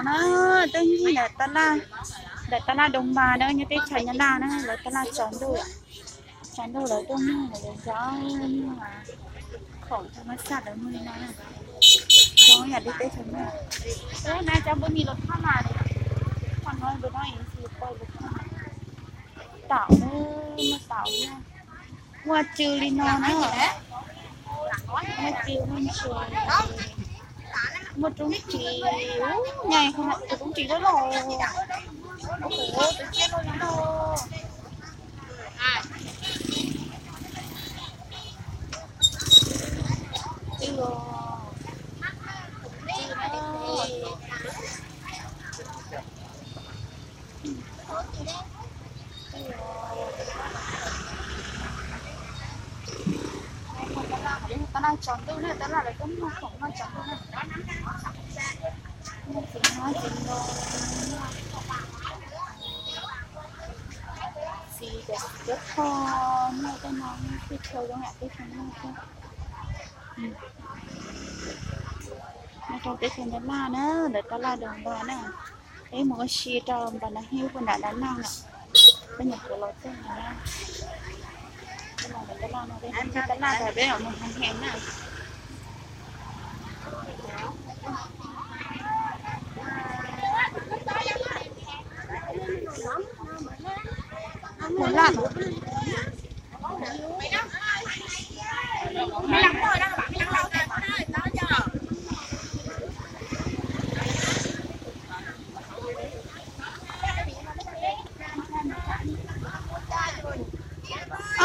Na, tuaj nyob ntawm tab laj, ntawm tab laj Doos Npas na, nyob teb chaws Nyab Laj na, lawv tab laj tsaus ntuj, tsaus ntuj lawv tuaj nyob ntawm zos, khoom cov no xaj lawv muag li no na. Zoo yam li teb chaws Nyab Laj. Ub, na cov npua mis los thaj mas, qhov no npua no es xi poj los thaj mas. Taum, muaj taum, muaj cw li no na. Muaj cw, muaj ntses, muaj roob ris, nyaij tus roob ris loj loj, tus ciab loj loj. Tab laj tsaus ntuj na, tab laj lawv tuaj muag khoom no tsaus ntuj na. Muaj txiv hmab txiv ntoo, txiv cov txiv cuab thoj, muaj tej no, teb chaws zoo yam teb chaws Nyab Laj thiab. Nyob rau teb chaws Nyab Laj na, ntawm tab laj Doos Npas na. Peb mus ua si rau Npas Nas Hib puag nram Dav Naj na. Peb nyuam qhuav los txog no na. Peb los ntawm tab laj no, peb mus tab laj tas peb mam mus hais heev na. Mus laj.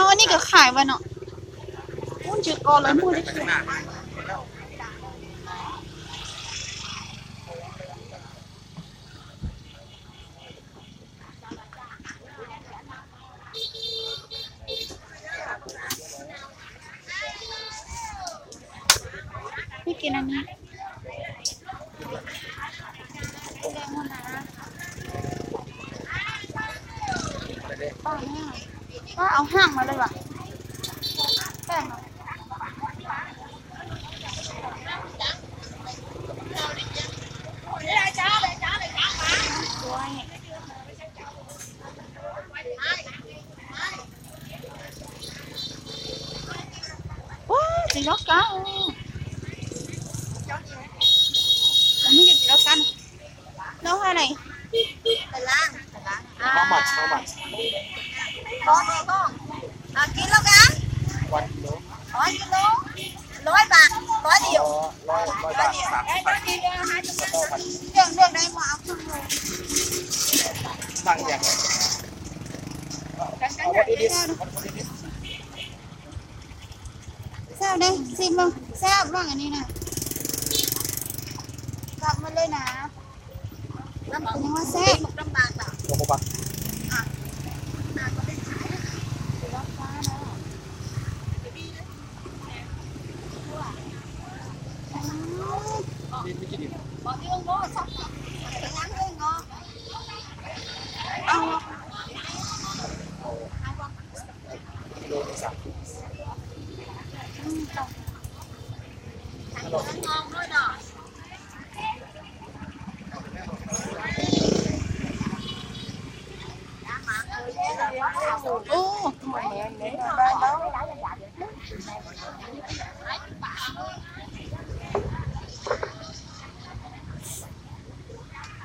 Ua nej kawm khais vas no, ub, ntsis qos lawv muag li. Au haj mas li as. Ua, txiv zaub kab. Txiv zaub kab no. Noj haj ne. How much? How much? Có được không? À, ký lô cá. One kilo. Có ký lô. Lối bạc, có điều. Có lối, lối bạc, tám mươi phần. Đường, đường đây mà không được. Tăng tiền. What it is? What, what it is? Sao đây? Xin mời. Sao bằng cái này nè. Cộng vào đây nè. Năm mươi. Một trăm bạc à? Một, một bạc. À. Đi, đi, đi. Ờ.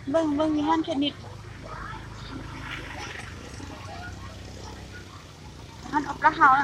Vâng, vâng, thì han thiện nịt. Han ốc lá hàu nè.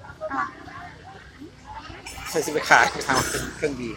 Xav xij peb qha, peb qha keej li.